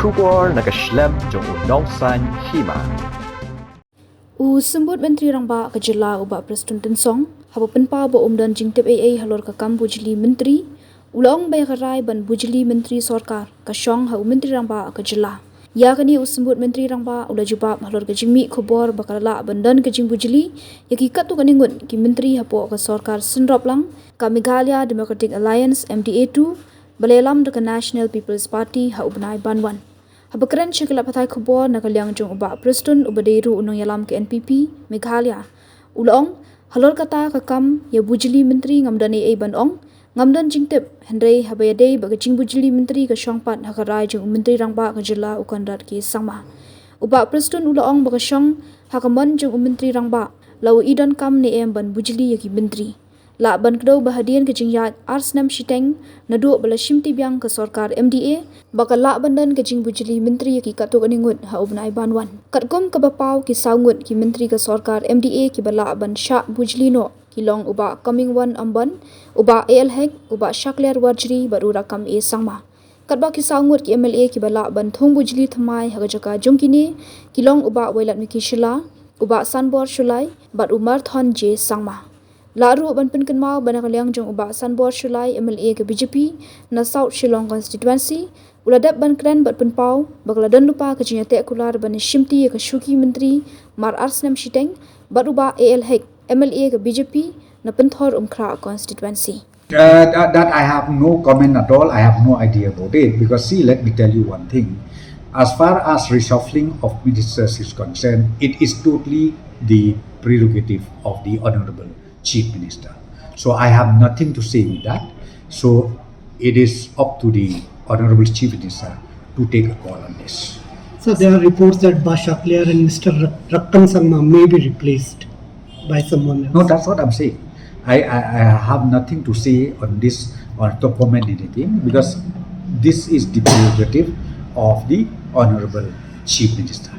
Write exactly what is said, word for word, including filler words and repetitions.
Khubor na ka shlem jong u Nongsaiñ Hima. U Symbud Myntri Rangbah ka jylla u Bah Prestone Tynsong haba pynpaw ba um don jingtip ei ei halor ka kam bujli myntri, u la ong ba ïa ka rai ban bujli myntri sorkar ka shong ha u Myntri Rangbah ka jylla. Ïa kane u Symbud Myntri Rangbah u la jubab halor ka jingmih khubor ba ka la lah ban don ka jingbujli ïa ki katto katne ngut ki myntri hapoh ka sorkar synroplang ka Meghalaya Democratic Alliance, M D A two, ba la ïalam da ka National People's Party ha u bnai ban wan. Haba kren sha ki lad pathai khubor na ka liang jong u Bah Prestone uba dei ruh u nongïalam ka N P P Meghalaya, u la ong, halor kata ka kam ïa bujli myntri ngam don ei ei ban ong, ngam don jingtip, hynrei haba ïadei bad ka jingbujli myntri ka shong pat ha ka rai jong u Myntri Rangbah ka jylla u Conrad K Sangma. U Bah Prestone u la ong ba ka shong ha ka mon jong u Myntri Rangbah, la u i donkam ne em ban bujli ïa ki myntri. Lah ban kdew ba hadien ka jingïaid ar snem shiteng naduh ba la shimti biang ka sorkar M D A, ba ka lah ban don ka jingbujli myntri ïa ki katto katne ngut ha u bnai ban wan. Katkum kaba paw, ki saw ngut ki myntri ka sorkar M D A kiba lah ban shah bujli noh ki long u Bah Comingone Ymbon, u Bah A L Hek, u Bah Shakliar Warjri bad u Rakkam A Sangma. Katba ki saw ngut ki M L A kiba lah ban thung bujli thymmai ha ka jaka jong kine ki long u Bah Wailadmiki Shylla, u Bah Sanbor Shullai bad u Marthon J Sangma. Lah ruh ban pynkynmaw ba na ka liang jong u Bah Sanbor Shullai, M L A ka B J P na South Shillong Constituency, u la dep ban kren bad pynpaw ba ka la don lypa ka jingïateh kular ban ïashimti ïa ka shuki myntri mar ar snem shiteng bad u Bah A L Hek, M L A ka B J P na Pynthorumkhrah Constituency. Uh, that, that I have no comment at all. I have no idea about it because, see, let me tell you one thing. As far as reshuffling of ministers is concerned, it is totally the prerogative of the Honorable Chief Minister. So I have nothing to say with that. So it is up to the Honorable Chief Minister to take a call on this. So there are reports that Bah Shakliar and Mister Rak- Rakkam Sangma may be replaced by someone else. No, that's what I'm saying. I, I, I have nothing to say on this or to comment anything because this is the prerogative of the Honorable Chief Minister.